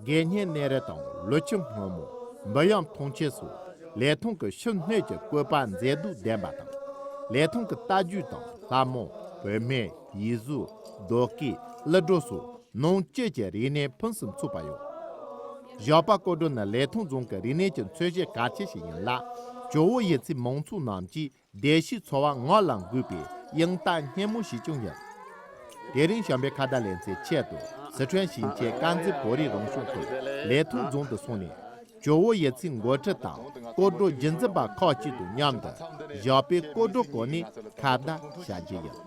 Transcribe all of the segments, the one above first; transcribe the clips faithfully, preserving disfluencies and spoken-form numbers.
དགེ་བསྙེན་གནས་རི་དང་ལུ་ཆུ་སྔོན་མོ། འབུམ་དབྱངས་མཐོང་ཆེན་སོགས་ལེགས་མཐོང་གི་ཕྱི་སྣོད་ཀྱི་བཀོད་པ་མཛེས་སྡུག་ལྡན་པ་དང་། ལེགས་མཐོང་གི་ལྟ་བརྒྱུད་དང་ལྷ་མོ། བུད་མེད། ཡིག་གཟུགས། རྡོ་སྐས། ཀླུ་སྒྲུབ་སོགས་ནང་བཅུད་ཀྱི་རིག་གནས་ཕུན་སུམ་ཚོགས་པ་ཡོད། ཞོགས་པ་སྐོར་བྲོ་ནི་ལེགས་མཐོང་རྫོང་གི་རིག་གནས་ཀྱི་མཚོན་བྱེད་གལ་ཆེ་ཞིག་ཡིན་ལ། ཇོ་བོ་ཡི་ཚིག་མང་ཚོགས་རྣམས་ཀྱིས་བདེ་སྐྱིད་འཚོ་བ་ངང་ལ་འགུགས་པའི་དབྱིངས་རྟ་སྙན་མོ་ཞིག་ཀྱང་ཡིན། དེ་རིང་བྱམས་པའི་ཁ་བརྡ་ལེ་ཚན་ཆེད་དུ་སི་ཁྲོན་ཞིང་ཆེན་དཀར་མཛེས་བོད་རིགས་རང་སྐྱོང་ཁུལ་ལེགས་མཐོང་རྫོང་དུ་སོང་ནས། ཇོ་བོ་ཡི་ཚིག་འགོ་ཁྲིད་དང་སྐོར་བྲོ་རྒྱུན་འཛིན་པ་ཁག་ཅིག་དང་མཉམ་དུ་ཞོགས་པའི་སྐོར་བྲོ་སྐོར་ནས་ཁ་བརྡ་བྱ་རྒྱུ་ཡིན།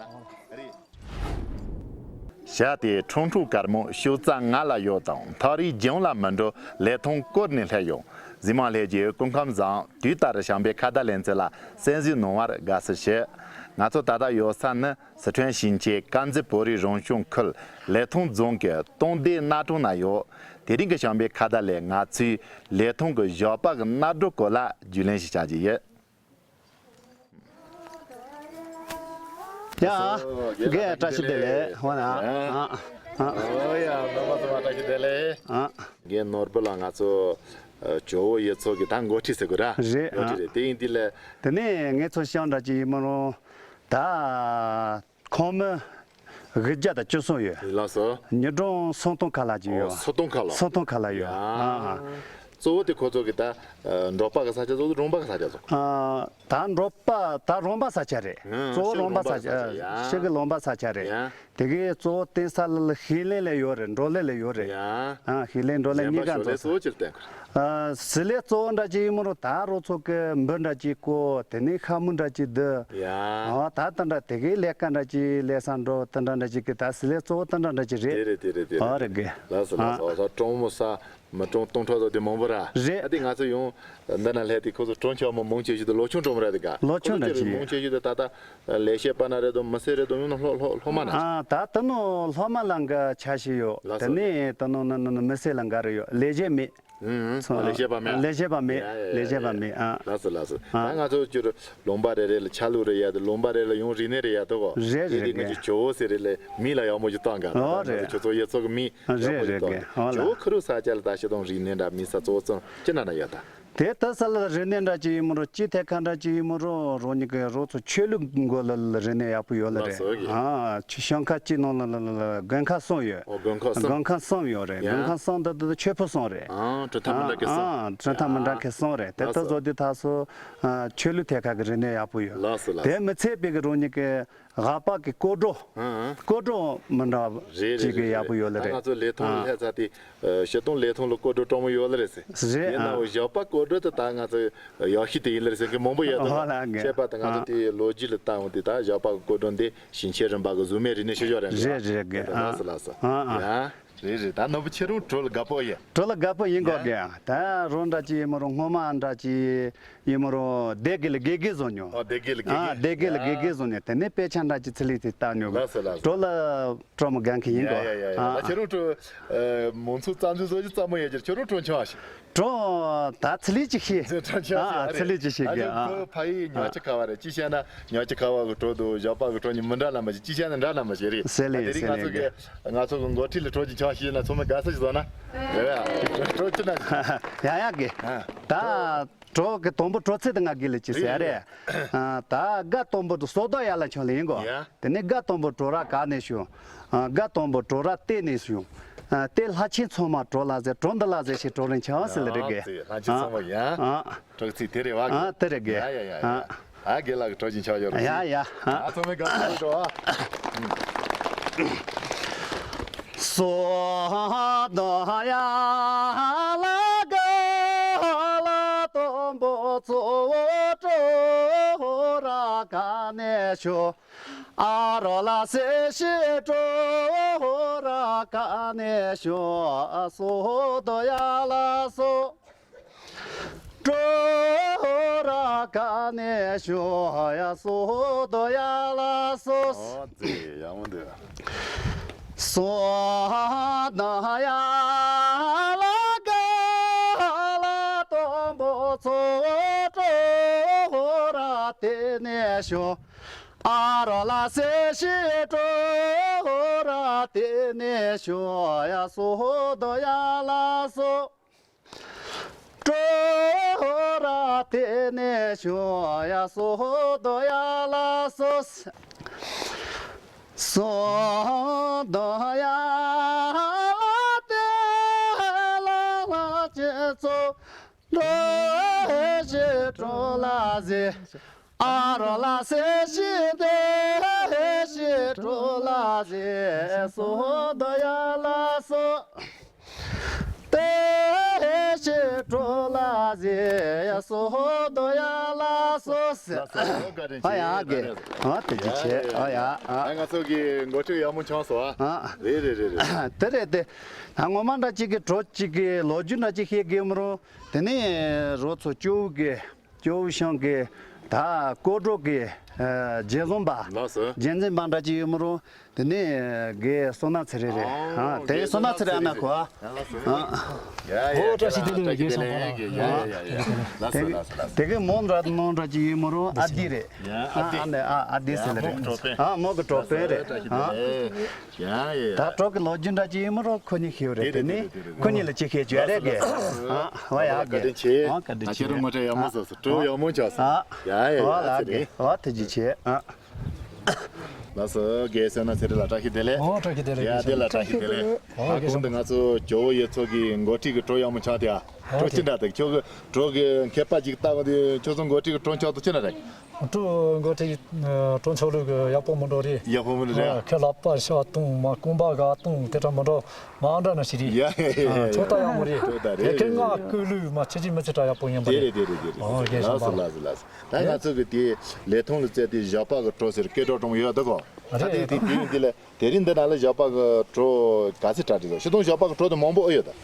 བྱ་དེ་ཁྲུང་ཁྲུང་དཀར་མོ་ཤུགས་རྩ་ང་ལ་ཡོད་དང་ཐག་རིང་རྒྱང་ལ་མི་འགྲོ། ལེགས་མཐོང་སྐོར་ནས་སླེབས་ཡོང་། གཟིགས་མང་ལྷན་རྒྱས་སྐུ་ཁམས་བཟང་། དུས་ལྟར་བྱམས་པའི་ཁ་བརྡ་ལེ་ཚན་ལ་གསན་གཟིགས་གནང་བར་དགའ་བསུ་ཞུ། ང་ཚོ་ད་ལྟ་ཡོད་ས་ནི་སི་ཁྲོན་ཞིང་ཆེན་དཀར་མཛེས་བོད་རིགས་རང་སྐྱོང་ཁུལ་ལེགས་མཐོང་རྫོང་གི་སྟོང་སྡེ་སྣ་གྲོང་ན་ཡོད། དེ་རིང་གི་བྱམས་པའི་ཁ་བརྡ་ལས་ང་ཚོས་ལེགས་མཐོང་གི་ཞོགས་པ་གི་གནའ་སྒྲོ་སྐོར་ལ་རྒྱུས་ལོན་ཞིག་བྱ་རྒྱུ་ཡིན། ཡ། རྒན་བཀྲ་ཤིས་བདེ་ལེགས། འོ་ན། ཨ། ཨ། ཨོ་ཡ། རྣམ་པ་ཚང་མ་བཀྲ་ཤིས་བདེ་ལེགས། ཨ། རྒན་ནོར་བུ་ལགས། ང་ཚོ་ཨ་ཇོ་བོ་ཡི་ཚོགས་ཀྱི་ད་འགོ་ཁྲིད་ཟེར་དགོས་ར། རེད། འགོ་ཁྲིད་ཨ། རེད། དེ་ཡིན་དུས་ལ། དེ་ནས་ངེད་ཚོ་ཤང་འདྲ་ཅིག་ཡིན་མ་རུང་ད། ཁོང་མི་དགུ་བརྒྱ་དང་བཅུ་གསུམ་ཡོད། ལགས་སོ། ཉི་གྲངས་སུམ་སྟོང་ཁ་ལྷག་ཅིག་ཨོ་ཡོད། སུམ་སྟོང་ཁ་ལྷག་སུམ་སྟོང་ཁ་ལྷག་ཡོད། ཡ། ཨ། གཙོ་བོ་དེ་ཁོ་ཚོ་གི་ད་ཨ་འབྲོག་པ་གི་ས་ཆ་ཚོ་རོང་པ་གི་ས་ཆ་ཚོ། ཨ། ད་འབྲོག་པ་ད་རོང་པ་ས་ཆ་རེད། ཨ། གཙོ་བོ་རོང་པ་ས་ཆ། ཡ། ཕྱི་གི་ལུང་པ་ས་ཆ་རེད། ཡ། དེ་གའི་གཙོ་བོ་བརྟེན་ས་ལ་ཤེས་ལེན་ལ་ཡོད་རེད། འབྲོག་ལས་ལ་ཡོད་རེད། ཡ། ཨ། ཤེས་ལེན་འབྲོག་ལས་གཞན་པ་གཉིས་ཀ་ཞོར་ལས་འཛོམས་ས། གཙོ་བོ་ཅི་ལ་བརྟེན་དགོས་རེད། ཨ། ཟི་ལིང་གཙོ་བོ་འདྲ་ཅིག་ཡིན་མ་རུང་ད་རོ་ཚོ་གི་འབུ་འདྲ་ཅིག་བརྐོ། དེ་ནས་ཤ་མུ་འདྲ་ཅིག་བསྡུ། ཡ། ཨ། ད་ད་འདྲ་དེ་གའི་ལས་ཀ་འདྲ་ཅིག་ལས་ས་འགྲོ། དེ་འདྲ་འདྲ་ཅིག་གི་ད་ཟི་ལིང་གཙོ་བོ་དེ་འདྲ་འདྲ་ཅིག་རེད། དེ་རེད། དེ་རེད། དེ་རེད། ཨ། རེད་གི། ལགས་སོ། ཨ། ལགས་སོ། ཨ། ད་གྲོང་མི་ས་མི་གྲངས་སྟོང་ཕྲག་ཙམ་དེ་མང་པོ་ར། རེད། ཨ། དེ་ང་ཚོ་ཡང་འདི་ན་སླེབས་དུས་ཁོ་ཚོ་གྲོང་ཆོག་མི་མང་ཆེ་ཤོས་དེ་ལོ་ཆུང་གྲོང་མི་ར། དེ་ག་ལོ་ཆུང་འདྲ་ཅིག་ཁོ་ཚོ་མང་ཆེ་ཤོས་དེ་ད་ལྟ་ལས་བྱེད་པ་ན་རེད་དང་མི་སེར་རེད་དང་ཡང་ན་སློབ་སློབ་སློབ་མ་ན། ཨ། ད་ད་ནང་སློབ་མ་ལ་འགའ་ཆ་ཤས་ཡོད། ལགས་སོ། དེ་ནས་ད་ནང་ན་ན་ན་མི་སེར་ལ་འགའ་རེ་ཡོད། ལས་བྱེད་མེད། ཨུམ། སོ། ལས་བྱེད་པ་མེད། ལས་བྱེད་པ་མེད། ཡ་ཡ་ཡ། ལས་བྱེད་པ་མེད། ཨ། ལགས་སོ། ལགས་སོ། ཨ། ད་ང་ཚོ་ཅིག་ལུང་པ་རེ་རེ་ལ་ཆ་ལུགས་རེ་ཡོད་དེ། ལུང་པ་རེ་ལ་ཡང་རིག་གནས་རེ་ཡོད་དོ། རེད། དེ་རེད་ང་ཚོ་གི། ཇོ་བོ་ཟེར་རེ་ལ་མིང་ལ་ཡག་མོ་ཞིག་བཏགས་ག། ཨོ། ད་ང་རེད་ཚོ་གི། ཁྱོད་ཚོ་ཡི་ཚོགས་ཀྱི་མིང་ཡག་མོ་ཞིག་བཏགས། རེད་རེད་གི། ཨོ་ལ། ཇོ་བོ་ཁུ་རུ་ས་ཆ་ལ་ད་སྤྱིར་བཏང་རིག་གནས་འདྲ་མིན་ས་གཙོ་བོ་ཙམ་ཅི་ན་ན་ཡོད་ད། དེ་ལྟ་ས་ལ་རིག་གནས་འདྲ་ཅིག་ཡིན་མ་རུང་། སྤྱི་ཐད་ཁ་འདྲ་ཅིག་ཡིན་མ་རུང་། རང་ཉིད་ཀྱི་རོགས་ཚོ་ཆོས་ལུགས་འགོ་ལ་ལ་རིག་གནས་ཡག་པོ་ཡོད་ལ་རེད། ལགས་སོ་གི། ཨ། ཤང་ཁག་གཅིག་ནང་ལ་ལ་ལ་ལ་དགོན་ཁག་གསུམ་ཡོད། ཨོ། དགོན་ཁག་གསུམ། དགོན་ཁག་གསུམ་ཡོད་རེད། ཡ། དགོན་ཁག་གསུམ་དེ་དེ་ཆོས་ཕུང་གསུམ་རེད། ཨ། གྲུབ་མཐའ་མི་འདྲ་གི་གསུམ། ཨ། གྲུབ་མཐའ་མི་འདྲ་གི་གསུམ་རེད། དེ་ལྟ། ལགས་སོ། བཟོ་དུས་ད་སོ་ཆོས་ལུགས་ཐད་ཁ་གི་རིག་གནས་ཡག་པོ་ཡོད། ལགས་སོ། ལགས་སོ། དེ་མི་ཚད་པའི་གི་རང་ཉིད་ཀྱི་ལྷག་པར་གྱི་སྐོར་བྲོ། ཨང་། སྐོར་བྲོ་མི་འདྲ་རེད་ཅིག་རེད་གི་རེད། ཡག་པོ་ཡོད་ལ་ད་རེད། ང་ཚོ་ལེགས་མཐོང་ཨ། ལ་སླེབས་ཚར་དུས། ཨ། སྤྱིར་བཏང་ལེགས་མཐོང་ལ་སྐོར་བྲོ་སྤྲོ་མོ་ཡོད་ལ་རེད་ཟེར། རེད། ཡིན་ནའང་ཨ། ཞོགས་པ་སྐོར་བྲོ་དེ་ད་ང་ཚོ་ཡག་ཤོས་དེ་ཡིན་ལ་རེད་ཟེར་མཁན་མང་པོ་ཡོད་དོ། ཨོ་ལ་ངེས། བྱས་པ་ད་ང་ཚོ། ཨ། དེའི་ལོ་རྒྱུས་ལ་བལྟས་འོང་དུས། ད་ཞོགས་པ་གི་སྐོར་བྲོ་འདི་ཞིང་ཆེན་རིམ་པ་གི་གཟུགས་མེད་རིག་གནས་ཆོས་ཕྱོགས་རེད། རེད་རེད་གི། ཨ། ལགས་སོ། ལགས་སོ། ཨ། ཨ། ཡ། རེད་རེད། ད་ནོར་བུ་ཁྱེད་རང་བྲོ་ལ་དགའ་པོ་ཡིན། བྲོ་ལ་དགའ་པོ་ཡིན་གོ་གི། ཡ། ད་རང་འདྲ་ཅིག་ཡིན་མ་རུང་། སྔོན་མ་འདྲ་ཅིག་ཡིན་མ་རུང་། སྡེ་དགེ་ལ་དགེ་རྒན་བཟོ་མྱོང་། ཨ། སྡེ་དགེ་ལ་དགེ་རྒན། ཨ། སྡེ་དགེ་ལ། ཡ། དགེ་རྒན་བཟོ་མྱོང་། དེ་ནས་དཔེ་ཆ་འདྲ་ཅིག་ཚི་ལི་དེ་ལྟ་མྱོང་། ལགས་སོ། ལགས་སོ། བྲོ་ལ་སྤྲོ་མོ་དགའ་མཁན་ཡིན་གོ། ཡ་ཡ་ཡ། ཨ། ད་ཁྱེད་རང་བྲོ་ཨ་མང་ཚོགས་རྩ་འཛིན་བཟོ་རྒྱུ་རྩ་མོ་ཡོད་ཀྱི་རེད། ཁྱེད་རང་བྲོ་འཆང་ཞིག་བྲོ་ད་ཚི་ལི་ཅིག་ཤེས། ཚི་ལི་ཅིག་ཤེས། ཨ། ཨ་རེད། ཚི་ལི་ཅིག་ཤེས་ཨ་གི། ཨ། ཁྱོད་ཕ་ཡུལ་ཉག་ཆུ་ཁ་བ་རེད། གཅིག་བཤད་ན་ཉག་ཆུ་ཁ་བ་གི་བྲོ་དང་ཞོགས་པ་གི་བྲོ་གཉིས་མི་འདྲ་ལ་མ་ཤེས། གཅིག་བཤད་ན་འདྲ་ལ་མ་ཤེས་རེད། ཟེར་ལེ། ད་དེ་རིང་ཟེར་ང་ལེ་ཚོ་གི། གི། ང་ཚོ་གི་འགོ་ཁྲིད་ལ་བྲོ་ཅིག་འཆང་ཞིག་ན་ཚང་མས་དགའ་ས་ཞིག་བཟོ་ན། རེད་བ། བྲོ་ཅི་ན། ཡ་ཡ་གི། ཨ། ད་བྲོ་གི་དང་པོ་བྲོ་ཚིག་དེ་ང་གི་ལ་ཅི་ཟེར་རེད། ཨ། ད་སྒ་དང་པོ་དུ་སོ་དོ་ཡ་ལ་ཆོ་ལེ་ཡིན་གོ། ཡ། དེ་ནས་སྒ་དང་པོ་བྲོ་ར་ག་ནས་བྱུང་། ཨ། སྒ་དང་པོ་བྲོ་ར་གཏེ་ནས་བྱུང་། ཨ། གཏེ་ལྷ་ཆེན་ཚང་མ་བྲོ་ལ་ཟེར། བྲོ་འདི་ལ་ཟེར་ཞེས་བྲོ་རིན་ཆེན་ཟེར་ལེ་རེད་གི། ཡ། ལྷ་ཆེན་ཚང་མ་ཡ། ཨ། བྲོ་གི་ཚིག་དེ་རེད་བ་གི། ཨ། དེ་རེད་གི། ཡ་ཡ་ཡ་ཡ། ཨ། ཨ། རྒན་ལགས་ཀྱི་བྲོ་ཅིག་འཆང་ཡོད་རེད། ཡ་ཡ། ཨ། ཚང་མས་དགའ་པོ་བྲོ་ཨ། སོ་དང་ཡ་ལ་ག་ལ་དང་པོ་གཙོ་བོ་བྲོ་ར་ག་ནས་ཤོ། ཨ་རོ་ལ་སེ་ཤི་བྲོ་ར་ག་ནས་ཤོ། སོ་དང་ཡ་ལ་སོ། བྲོ་ར་ག་ནས་ཤོ་ཡ། སོ་དང་ཡ་ལ་སོ། ཨོ་ཙི། ཡག་མོ་འདུག་སོ་དང་ཡ་ལ་ག་ལ་དང་པོ་གཙོ་བོ་བྲོ་ར་གཏེ་ནས་ཤོ། ཨ་རོ་ལ་སེ་ཤི་ཀྲོ་ར་ཏེ་ནེ་ཤོ་ཡ་སོ་དོ་ཡ་ལ་སོ། ཀྲོ་ར་ཏེ་ནེ་ཤོ་ཡ་སོ་དོ་ཡ་ལ་སོ། སོ་དོ་ཡ་ལ་ཏེ་ལ་ལ་ཅེ་ཚོ། ཀྲོ་ཧེ་ཤི་ཀྲོ་ལ་ཟེ། ཨ་རོ་ལ་སེ་ཤི་ཏེ་ཧེ་ཤི་ཀྲོ་ལ་ཟེ་སོ་དོ་ཡ་ལ་སོ། ཏེ་ཧེ་ཤི་ཀྲོ་ལ་ཟེ་སོ་དོ་ཡ་ལ་སོ། ཨ་ཡ་གེ། ཨ་དེ་ཅི་ཆེ། ཨ་ཡ། ཨ། ང་ཚོ་གི་འགོ་ཁྲིད་ཡག་མོ་བྱུང་སོང་ཨ། ཨ། རེད་རེད་རེད་རེད། དེ་རེད་དེ། ད་ངོ་མ་འདྲ་གཅིག་གི་གྲོ་གཅིག་གི་ལོ་རྒྱུས་འདྲ་གཅིག་བཤད་དགོས་མི་རུང་། དེ་ནས་རོ་ཚོ་སྐྱོ་བོ་གི་སྐྱོ་བོ་ཤང་གི་ད་སྐོར་བྲོ་གི་རྗེ་བཟུང་པ། ལགས་སོ། རྗེས་འཛིན་པ་འདྲ་ཅིག་ཡོད་མི་རུང་། དེ་ནས་རྒན་བསོད་ནམས་ཚེ་རིང་རེད། ཨ་དེ་བསོད་ནམས་ཚེ་རིང་ཨ་མ་གོ་ཨ། ཡ་ཡ། ཨོ་བཀྲ་ཤིས་བདེ་ལེགས་རྒན་བསོད་ནམས། ཡ་ཡ་ཡ། ལགས་སོ་ལགས་སོ་ལགས་སོ། དེ་གི་མོ་འདྲ་ནོ་འདྲ་ཅིག་ཡོད་མི་རུང་ཨ་ལྡི་རེད། ཡ་ཨ་ལྡི། ཨ་ནི་ཨ་ཨ་ལྡི་ཟེར་ལེ་རེད། ཨ་མོ་གི་གྲོགས་པོ་རེད། ཨ། ཡ་ཡ། ད་གྲོགས་ཀྱི་ལོ་རྒྱུས་འདྲ་ཅིག་ཡིན་མི་རུང་ཁོ་གཉིས་ཤེས་རེད། དེ་ནི་ཁོ་གཉིས་ལ་ཅི་ཤེས་བརྗོད་རེད་གི། ཨ་ཝ་ཡ་གི། ཨ་བཀའ་དྲིན་ཆེ། ཨ་བཀའ་དྲིན་ཆེ། ཁྱེད་རང་ངོ་སྤྲོད་ཡག་མོ་བཟོས་སོང་། གྲོགས་ཡག་མོ་ཆགས་སོང་། ཡ་ཡ་ཡ། ཨ་ལ་གི། ཨ་ཐུགས་རྗེ་ཆེ། ཨ། ལགས་སོ། རྒན་བསོད་ནམས་ཚེ་རིང་ལགས་བཀྲ་ཤིས་བདེ་ལེགས། ཨོ་བཀྲ་ཤིས་བདེ་ལེགས། ཡ་བདེ་ལ་བཀྲ་ཤིས་བདེ་ལེགས། ཨ་གོང་དུ་ང་ཚོ་ཇོ་བོ་ཡུལ་ཚོ་གི་འགོ་ཁྲིད་ཀྱི་གྲོགས་ཡག་མོ་ཆགས་དེ་ཨ། གྲོགས་ཅི་འདྲ་དེ་ཁྱོད་ཀྱི་གྲོགས་ཀྱི་མཁས་པ་ཅིག་ལྟ་བ་དེ་ཁྱོད་ཚོ་འགོ་ཁྲིད་ཀྱི་གྲོགས་མཆོག་ཏུ་ཅི་འདྲ་རེད། ཀྲུང་གོ་ཁྲིད་ཀྲུང་ཆོག་ལུགས་ཀྱི་ཡག་པོ་མི་འགྲོ་རེད། ཡག་པོ་མི་འགྲོ་རེད། ཁྱེད་ལག་པ་ཤ་བཏུང་མ་རྐང་པ་ག་བཏུང་དེ་འདྲ་མི་འགྲོ་མ་འདྲ་ན་ཞིག་རེད། ཡ་ཡ་ཡ། ཁྱོད་ད་ཡག་མོ་རེད། ཁྱོད་ད་རེད། དེ་ཁྱེད་ང་སྐུ་ལུས་མ་ཆེ་ཆེ་མི་ཆེ་དྲག་ཡག་པོ་ཡིན་པ་རེད། དེ་རེད་དེ་རེད་དེ་རེད། ཨོ་རྒན་ལགས་སོ་ཤམ་པ། ལགས་སོ་ལགས་སོ། ད་ང་ཚོ་གི་དེ་ལས་ཐོག་ལ་བཙལ་ཏེ་ཞོགས་པ་གི་གྲོགས་ཟེར་སྐད་གྲོགས་གྲོང་ཡོད་དོ་གོ། ད་དེ་དེ་དེ་ཡིན་དེ་ལས། དེ་རིང་འདི་ནང་ལ་ཞོགས་པ་གི་གྲོགས་ག་ཚོད་གྲ་སྒྲིག་བྱས། སྤྱིར་བཏང་ཞོགས་པ་གི་གྲོགས་དེ་མང་པོ་ཨེ་ཡོད་ད།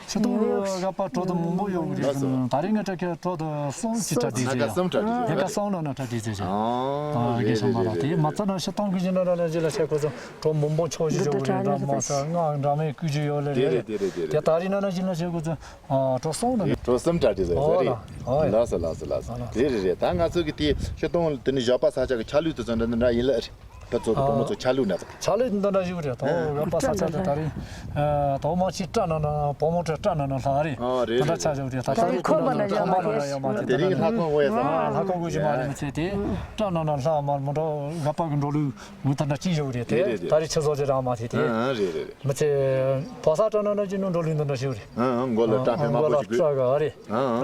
སྤྱིར་བཏང་གི་ཞོགས་པ་གྲོགས་དེ་མང་པོ་ཡོད་རེད། ལགས་སོ། ད་རིང་གི་གྲ་སྒྲིག་གྲོགས་དེ་གསུམ་ཅིག་གྲ་སྒྲིག་བྱས་ཡོད། ཉི་མ་གསུམ་ནང་ན་གྲ་སྒྲིག་བྱས་བྱས། ཨ་གེ་ཤམ་པ་ལགས། དེ་མ་ཚད་ན་སྤྱིར་བཏང་གི་ཡིན་ན་ལ་ལ་ཅི་ལ་བྱས་ཁོ་ཚོ་གྲོགས་མང་པོ་ཕྱོགས་བཞི་ཞོག་རེད། འདྲ་མ་ས་ང་འདྲ་མའི་སྐུ་མཁྱེན་ཡོད་ལེ་རེད། དེ་རིང་ནང་ན་ཅི་ལ་བྱས་ཁོ་ཚོ་གྲོགས་གསུམ་ནང་ན། གྲོགས་གསུམ་གྲ་སྒྲིག་བྱས་རེད། ལགས་སོ་ལགས་སོ་ལགས་སོ། རེད་རེད་རེད། ད་ང་ཚོ་གི་དེ་སྤྱིར་བཏང་དེ་ནི་ཞོགས་པ་ས་ཆ་གི་ཆ་ལུགས་དེ་ཚོ་འདྲ་འདི་འདྲ་ཡིན་ལ། ད་ཚོ་གི་བུ་མོ་ཚོ་ཆ་ལུགས་ན་ཚོ། ཆ་ལུགས་འདི་འདྲ་ཞིག་རེད། ད་ཡོད་པ་ས་ཆ་དེ་ད་རིང་ད་མ་ཅིག་སྐྲ་ན་ན་བུ་མོ་ཚོ་སྐྲ་ན་ན་ལྷག་རེད། ཨ་རེད། ད་ཆ་ཞིག་རེད། ད་ད་རིང་ཁོ་མ་ན་ཡོད་མ་དེ་དེ་རིང་ལྷག་ཁོང་འོས་ས། ལྷག་ཁོང་འོས་ཞིག་མ་རེད། མི་ཚེ་དེ་སྐྲ་ན་ན་ལྷག་མ་མོ་འགྲོ་ག་པ་གི་འགྲོ་ལུགས་མི་ད་འདྲ་ཅིག་ཞིག་རེད། དེ་ད་རིང་ཆུ་ཚོད་ཅིག་རང་མ་དེ་དེ། ཨ་རེད་རེད་རེད། མི་ཚེ་བོད་ས་སྐྲ་ན་ན་ཅིག་ནང་འགྲོ་ལུགས་འདི་འདྲ་ཞིག་རེད། ཨ་མགོ་ལ་སྐྲ་ཕན་དམར་པོ་ཞིག་དགོས། ཨ་རེད།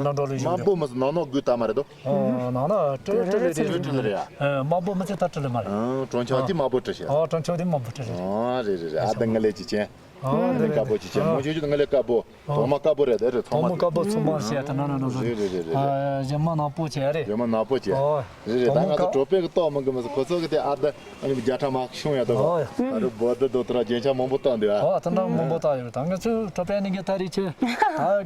ད་འགྲོ་ལུགས་ཞིག་དམར་པོ་མི་ནག་ནག་དགོས་ད་མ་རེད་དོ། ཨོ་ནང་ན་ཀྲི་ཀྲི་ལི་རེད། ཀྲི་ཀྲི་ལི་རེད་ཨ། དམར་པོ་མི་ཚེ་ད་ཀྲི་ལི་མ་རེད། ཨ་གྲོང་ཆོག་དེ་དམར་པོ་ཀྲི་ཤ། ཨོ་གྲོང་ཆོག་དེ་དམར་པོ་ཀྲི་ལི། ཨ་རེད་རེད་རེད། ཨ་ད་ང་ལས་ཅི་ཅན། ཨ་ང་ལས་དཀར་པོ་ཅི་ཅན། མོ་ཆོས་ཆོས་ད་ང་ལས་དཀར་པོ། དོག་མ་དཀར་པོ་རེད། དེ་རེད་ཚང་མ་དཀར་པོ་ཚང་མ་ཞེས་ད་ན་ན་ན་ཟོ། རེད་རེད་རེད་རེད། ཨ་གཞན་མ་ནག་པོ་བྱས་རེད། གཞན་མ་ནག་པོ་བྱས། ཨོ། རེད་རེད། ད་ང་ཚོ་གྲོགས་པོའི་གི་ཏོག་མང་གི་མི་ཚོ་ཁོ་ཚོ་གི་དེ་ཨ་ད་ཨ་ནི་བརྒྱ་ཕྲག་མ་ཤོང་ཡ་ད་གོ། ཨོ་ཡ། ཨ་རེ་བོད་དུ་དོ་ཏྲ་རྒྱན་ཆ་མང་པོ་བཏང་འདུག་ཨ། ཨོ་ད་འདྲ་མང་པོ་བཏང་ཡོད། ད་ང་ཚོའི་གྲོགས་པོ་ནི་གི་ད་རེས་ཆེ་ད་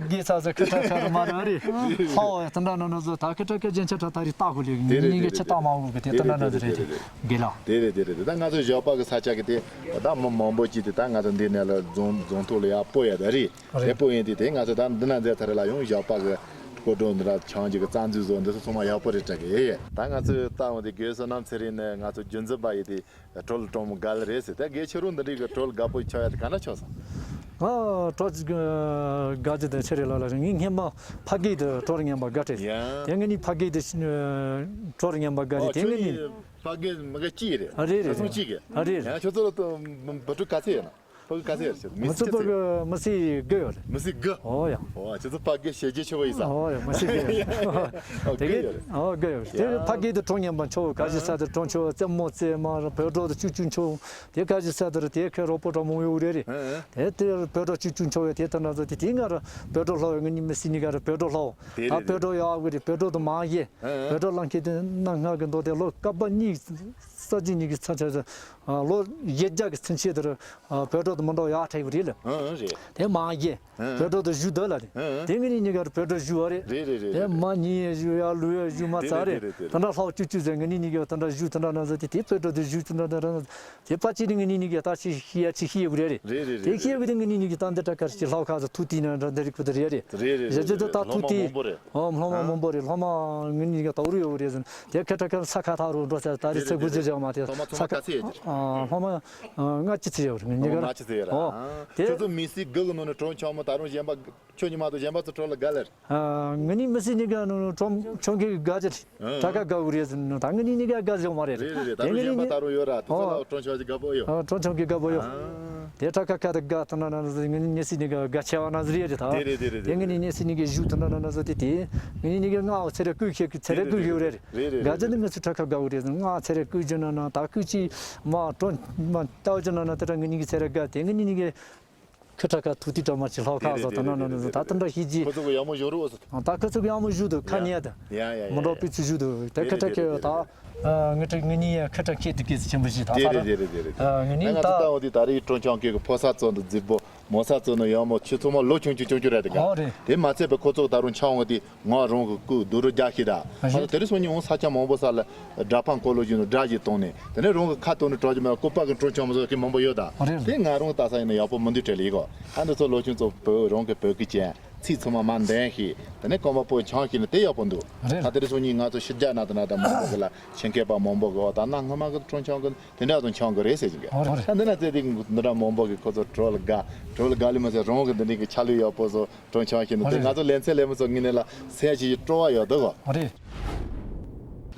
དགེ་ཚ་ཚ་ཁ་ཁྲ་ཁ་རུ་མ་རེད་རེད། ཧ་ཨོ་ཡ་ད་འདྲ་ན་ན་ཚོ་ད་ཁ་ཁྲ་ཁ་རྒྱན་ཆ་ཁྲ་ད་རེས་ལྟ་དགོས་ལེ། ངེད་གཉིས་གི་ཆེ་ལྟ་མ་དགོས་གི་དེ་ད་འདྲ་ན་ཚོ་རེད་དེ་དགེ་ལགས། དེ་རེད་དེ་རེད། ད་ང་ཚོ་ཞོགས་པ་གི་ས་ཆ་གི་དེ་ད་མི་མང་པོ་ཅིག་དེ་ད་ང་ཚོ་འདི་ནས་ལ་རྫོང་རྫོང་ཐོག་ལ་ཡ་སྤོ་ཡ་ད་རེད། རེད། དེ་སྤོ་ཡིན་དེ་དེ་ང་ཚོ་ད་འདི་ན་མཛད་ཚར་ལ་ཡང་ཞོགས་པ་གི་སྐོར་བྲོ་འདི་འདྲ་ཆང་ཅིག་གི་རྩ་འཛུགས་བཟོ་འདི་ཚོ་ཚང་མ་ཡག་པོ་རེད་དྲ་གི་ཡེ་ཡེ། ད་ང་ཚོས་ལྟ་འོང་དེ་དགེ་བསོད་ནམས་ཚེ་རིང་ནས་ང་ཚོ་རྒྱུན་འཛིན་པ་ཡིན་དེ་གྲོལ་གྲོང་མོ་དགའ་ལ་རེད་ཟེར། ད་དགེ་ཁྱེད་རང་འདི་འདྲའི་གི་གྲོལ་དགའ་པོ་ཆགས་ཡ་དེ་ག་འདྲ་ཆགས་སོང་། ང་གྲོལ་དགའ་རྒྱུ་དེ་ཆེ་རེད་ལ་ལ་རེད། ངས་སྔན་མ་ཕ་གི་དེ་གྲོལ་ངན་པ་དགའ་སྤྲད། ཡ། དེ་ངས་ནི་ཕ་གི་དེ་གྲོལ་ངན་པ་དགའ་རེད། དེ་ངས་ནི་ཕ་གི་མི་ག་གཅིག་རེད། ཨ་རེད་རེད། ཁ་སང་གཅིག་གི། ཨ་རེད་རེད། ཡང་ཁྱོད་ཚོ་ལ་ཏུ་བུ་ཕྲུག་ག་ཚད་ཡོད་ན། ཕ་གི་ག་ཚད་ཡོད་རེད། མི་ཚོ་ཕ་གི་མི་སི་དགུ་ཡོད་རེད། མི་སི་དགུ། ཨོ་ཡ། ཨོ་ཁྱོད་ཚོ་ཕ་གི་ཞེ་རྒྱས་ཆེ་བ་ཡིན་ས། ཨོ་ཡ་མི་སི་དགུ་ཡོད་རེད། ཨོ་དེ་གི་དགུ་ཡོད་རེད། ཨོ་དགུ་ཡོད་རེད། དེ་ཡ། ཕ་གི་དེ་གྲོང་ངན་པ་མཆོག་ག་ཅི་ས་དེ་གྲོང་ཆོག་རྩེད་མོ་རྩེད་མ་བོད་འགྲོ་དེ་ཅུ་ཅུ་མཆོག་དེ་ག་ཅི་ས་དེ་རེད། དེ་ཁའི་རོགས་པོ་གྲོགས་མོ་ཡོད་རེད་རེད། ཨ་ཨ། དེ་དེ་བོད་འགྲོ་ཅུ་ཅུ་མཆོག་ཡོད་དེ་ད་ན་ཚོ་དེ་དེ་ང་ར་བོད་འགྲོ་ལྷོ་ཡོད། ང་གཉིས་མི་སི་གཉིས་ཀ་ར་བོད་འགྲོ་ལྷོ། དེ་ད་རེད་བོད་འགྲོ་རེད། ཡག་གི་རེད། བོད་འགྲོ་དེ་མ་ཡེ། ཨ་ཨ། བོད་འགྲོ་ལང་ཁྱེད་དེ་གནའ་སྔ་གི་མདོ་དེ་ལོ་སྐབས་པ་གཉིས་ས་བཅུ་གཉིས་ཀྱི་ཚན་ཆད་ལོ་བཞི་བརྒྱ་གི་ཚུན་ཆད་དེར་བོད་འགྲོ་དེ་མི་འགྲོ་ཡག་ཕྲ་ཡོད་རེད་ལ། ཨ་ཨ་རེད། དེ་མ་ཡེ། ཨ་ཨ། བོད་འགྲོ་དེ་བཞུགས་འདུག་ལ་རེད། ཨ་ཨ། དེ་ངེད་གཉིས་གཉིས་ཀར་བོད་འགྲོ་བཞུགས་བ་རེད། རེད་རེད་རེད། དེ་མ་ཉིན་ཡེ་བཞུགས་ཡ་ལུས་ཡེ་བཞུགས་མ་ཚར་རེད། དེ་འདྲ་ལྷག་ཅུ་ཅུ་ཟེར་ངེད་གཉིས་གཉིས་ཀ་དེ་འདྲ་བཞུགས་དེ་འདྲ་ན་ཟེར་དེ་དེ་བོད་འགྲོ་དེ་བཞུགས་དེ་འདྲ་ན་ཟེར། དེ་ཕལ་ཆེར་ངེད་གཉིས་གཉིས་ཀ་ད་ཅི་ཤེས་ཡ་ཅི་ཤེས་ཡོད་རེད། རེད་རེད་རེད། དེ་ཤེས་ཡོད་དེ་ངེད་གཉིས་གཉིས་ཀ་ད་འདི་ཏྲ་ཀར་ཅི་ལྷག་ཁ་ཟེར་ཐུག་དེ་ན་འདྲ་འདི་རིགས་ཁུ་དེ་རེད་རེད། རེད་རེད། རེད་རེད། ད་ཐུག་དེ་སློབ་མ་མང་པོ་རེད། ཨོ་སློབ་མ་མང་པོ་རེད། སློབ་མ་ངེད་གཉིས་ཀ་ད་རུ་ཡོད་རེད་ཟེར། དེ་ཁ་ཏྲ་ཁ་ས་ཁ་ཐག་རུ་འགྲོ་ཟེར། ད་རེད་ཚེ་དགུ་ཚེ་བཞི། མ་དེ་ཐོག་མ་ཚང་མ་ཚ་ག་ཚད་ཡོད་ཀྱི་རེད། ཨ། ལྷག་མ་ཨ་ལྔ་བཅུ་ཚད་ཡོད་རེད། ངེད་གཉིས་ཀ་ལྔ་བཅུ་ཚད་ཡོད་རེད། ཨོ། ཨ། དེ་ཁྱོད་ཚོ་མི་སེར་དགུ་གི་ནང་ནས་གྲོ་འཆམ་མོ་ད་རུང་གཞན་པ་ཁྱོད་གཉིས་མ་གཏོགས་གཞན་པ་ཚོ་གྲོ་ལ་དགའ་ལེ་རེད། ཨ། ང་གཉིས་མི་སེར་གཉིས་ཀ་ནང་གྲོ་འཆམ་གི་དགའ་ཅིག་རེད། ཨང་། དྲག་ཁ་དགའ་བོ་རེད་ཟེར་ན་ད་ང་གཉིས་གཉིས་ཀ་དགའ་ཟེར་བ་མ་རེད། རེད་རེད་རེད། ད་དེ་རུང་ང་གཉིས་གཞན་པ་ནི་ད་རུང་ཡོད་ར། དེ་ཚོ་ཨོ། ལ་གྲོ་འཆམ་ཞིག་དགའ་པོ་ཡོད། ཨ། གྲོ་འཆམ་གི་དགའ་པོ་ཡོད། ཨ། དེ་དྲག་ཁ་ཁ་དེ་དགའ་ཐུབ་ན་ན་ཟེར། ང་གཉིས་མི་སེར་གཉིས་ཀ་དགའ་ཆེ་བ་ན་ཟེར་རེད་ད། དེ་རེད་དེ་རེད། དེ་ང་གཉིས་མི་སེར་གཉིས་ཀ་བཞུགས་ཐུབ་ན་ན་ན་ཟེར། དེ་དེ་ང་གཉིས་གཉིས་ཀ་སྔ་བ་ཚེ་རེ་སྐུ་ཁེ་ཚེ་རེ་སྐུ་ཁེ་རེད། རེད་རེད། དགའ་ཚེ་ནི་ང་ཚོ་དྲག་ཁ་དགའ་བོ་རེད། སྔ་ཚེ་རེ་སྐུ་རྒྱུ་ན་ན་ད་སྐུ་ཅི་མ་གྲོ་མ་ལྟ་བ་རྒྱུ་ན་ན་དེ་དྲག་ང་གཉིས་ཀ་ཚེ་རེ་དགའ། དེ་ང་གཉིས་གཉིས་ཀ་ཁི་ཁྲ་ཁ་ཐུག་དུས་གྲ་མ་ཅི་ལྷག་ཁ་ཟ་ད་ན་ན་ན་ཟ་ད་དེ་འདྲ་ཤེས་ཀྱི། ཁོ་ཚོ་གི་ཡག་མོ་ཞོར་རུ་འོ་ཟ། ད་ཁོ་ཚོ་གི་ཡག་མོ་བཞུགས་འདུག་ཁ་ཉལ་ད། ཡ་ཡ་ཡ། མི་འགྲོ་ཡ། པི་ཚུ་བཞུགས་འདུག་དེ་ཁི་ཁྲ་ཁེ་ད། ཨ། ངི་ཁྲ་ངི་གཉིས་ཡ་ཁི་ཁྲ་ཁེ་དུ་ཁེ་སི་ཆེན་པོ་ཞིག་ད་དེ་ད་རེད་དེ་རེད་དེ་རེད། ཨ། ངི་ང་གཉིས་ད། ཚོ་ལྟ་བ་དེ་ད་རེས་གྲོ་འཆམ་ཁེ་གི་ཕོ་གསར་ཚོ་འདི་རྫིག་པོ་མོ་གསར་ཚོ་ནི་ཡག་མོ་ཁྱེད་ཚོ་མ་ལོ་ཆུང་ཆུང་ཆུང་ཆུང་རེད་དེ་ག་ཨོ་རེད། དེ་མ་ཚད་པའི་ཁོ་ཚོ་ད་རུང་འཆམ་འོང་དེ། ང་རང་གི་སྐུ་རྡོ་རུ་རྒྱ་ཤེས་དང་། ཨ་ང་ཚོ་དེ་རིང་སང་ཉིན་འོང་ས་ཆ་མང་པོ་ས་ལ་སྒྲ་ཕང་ཀོ་ལོ་བཞིན་དུ་སྒྲ་ཞིག་བཏང་ནས་དེ་ནས་རང་གི་ཁ་བཏང་ནས་གྲོ་ཞིག་མ་ཀོ་པ་གི་གྲོ་འཆམ་མ་བཟོ་མཁན་མང་པོ་ཡོད་ད། ཨ་རེད། དེ་ང་རང་ལྟ་ས་ཡིན་ན་ཡག་པོ་མི་འདུག་བྲེལ་ཡིག་གོ། ཨ་འདི་ཚོ་ལོ་ཆུང་ཚོ་བོད་རང་གི་བོད་སྐད་ཅན་ཚིག་ཚང་མ་མ་འདོན་ཤེས། དེ་ནས་རྐང་པ་སྤོ་འཆམ་ཤེས་ནས་དེ་ཡག་པོ་འདུག་ཨ་རེད། ད་དེ་རིང་སང་ཉིན་ང་ཚོ་ཕྱི་རྒྱལ་ན་དང་ན་དང་མང་པོ་གི་ལ་ཆེད་མཁས་པ་མང་པོ་གི་འོ་ད་ན་སྔ་མ་གི་གྲོ་འཆམ་གི་དེ་འདྲ་དང་འཆམ་གི་རེད་ཟེར་གྱིན་གི། ཨོ་རེད། ད་འདི་ན་བཙལ་དེ་འདི་འདྲ་མང་པོ་གི་ཁོ་ཚོ་གྲོ་ལ་དགའ། གྲོ་ལ་དགའ་ལི་མ་ཟེར་རང་གི་འདི་འདྲའི་གི་ཆ་ལུགས་ཡག་པོ་བཟོ། གྲོ་འཆམ་ཤེས་ནི་ཨོ་དེ་རེད། ང་ཚོ་ལེ་ཚན་ལས་མི་ཚོ་ངི་ནས་ལ་སེམས་ཤིག་སྤྲོ་བ་ཡོད་དོ་གོ། ཨོ་རེད།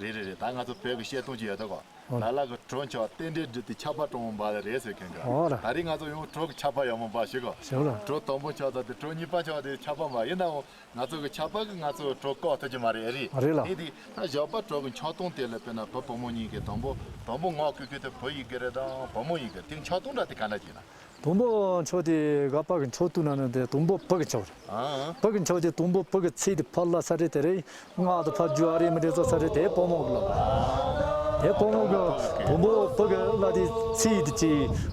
རེད་རེད་རེད། ད་ང་ཚོ་བོད་ཀྱི་བཤད་སྟངས་ཅིག་ཡོད་དོ་གོ། ཨོ། ལ་ལ་གི་གྲོ་འཆམ་རྟེན་འབྲེལ་འགྲིག་དེ་ཆར་པ་གྲང་མོ་འབབ་ལ་རེད་ཟེར་མཁན་གི། ཨོ་ར། ད་རེས་ང་ཚོ་ཡང་གྲོ་གི་ཆར་པ་ཡག་མོ་འབབ་ཤེས་གོ། ཞེས་ལ། གྲོ་དང་པོ་འཆམ་ད་དེ་གྲོ་གཉིས་པ་འཆམ་དེ་ཆར་པ་འབབ་ཡིན་ནའང་ང་ཚོ་གི་ཆར་པ་གི་ང་ཚོ་གྲོ་བཀག་ཐུབ་ཀྱི་མ་རེད། ཨེ་རེད། ཨ་རེད་ལ། དེ་དེ་ད་བཞག་པ་གྲོ་གི་འཆམ་སྟངས་དེ་ལ་དཔེར་ན་བུ་བུ་མོ་གཉིས་ཀྱི་དང་པོ་དང་པོ་ངག་བཀོད་མཁན་དེ་བུ་ཡིན་གི་རེད་དང་བུ་མོ་ཡིན་གི་དེ་འཆམ་སྟངས་འདྲ་དེ་ག་འདྲ་ཅིག་ན། དང་པོ་འཆམ་དེ་ག་པ་གི་འཆམ་བཏུ་ན་ན་དེ་དང་པོ་བུ་གི་འཆམ་རེད། ཨ། བུ་གི་འཆམ་དེ་དང་པོ་བུ་གི་ཚིག་དེ་ཕར་ལ་ས་རེད། དེ་རེད་ངག་དེ་ཕར་རྒྱུ་ཨ་རེད་མི་རེད་ཚོ་ས་རེད། དེ་བུ་མོ་གི་ལ། དེ་བུ་མོ་གི་དང་པོ་བུ་གི་ལ་དེ་ཚིག་དེ་ཅི་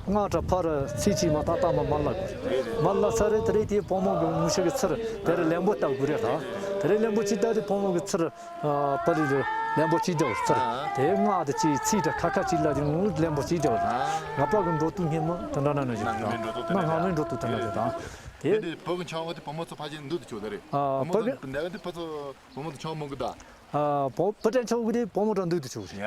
ངག་དྲ་ཕར་ཚིག་ཅི་མ་ཐག་ཐག་མ་མར་ལ་དགོས་རེད། མར་ལ་ས་རེད། དེ་རེད་དེ་བུ་མོ་གི་ངུ་ཤ་གི་ཚུར་དེ་རེད་ལན་པོ་བཏབ་དགོས་རེད་ད། དེ་རེད་ལན་པོ་ཅི་བཏབ་དེ་བུ་མོ་གི་ཚུར། ཨ། པ་རི་རི་ལན་པོ་ཅི་རྒྱག་ཚར། ཨ། དེ་ང་དེ་ཅི་ཚིག་དྲ་ཁ་ཁ་ཅི་ལ་དེ་ངུ་ལན་པོ་ཅི་རྒྱག་ཨ། ང་པ་གི་འགྲོ་དུས་སྙེ་མ་དེ་འདྲ་ན་ན་ཞིག་ང་ང་མའི་འགྲོ་དུས་དེ་ང་འདྲ་ང་མའི་འགྲོ་དུས་དེ་འདྲ་རེད་ད། དེ་དེ་དེ་བུ་གི་འཆམ་གི་དེ་བུ་མོ་ཚོ་ཕ་ཆེན་འདུག་ཏུ་ཆོག་ད་རེད། ཨ། བུ་མོ་བུ་ཚོ་གི་འདི་ག་དེ་བུ་ཚོ་བུ་མོ་ཚོ་འཆམ་མོ་གི་ད། ཨ། བུ་བུ་ཏྲ་འཆམ་གི་དེ་བུ་མོ་ཏྲ་འདུག་ཏུ་ཆོག་རེད། ཡ།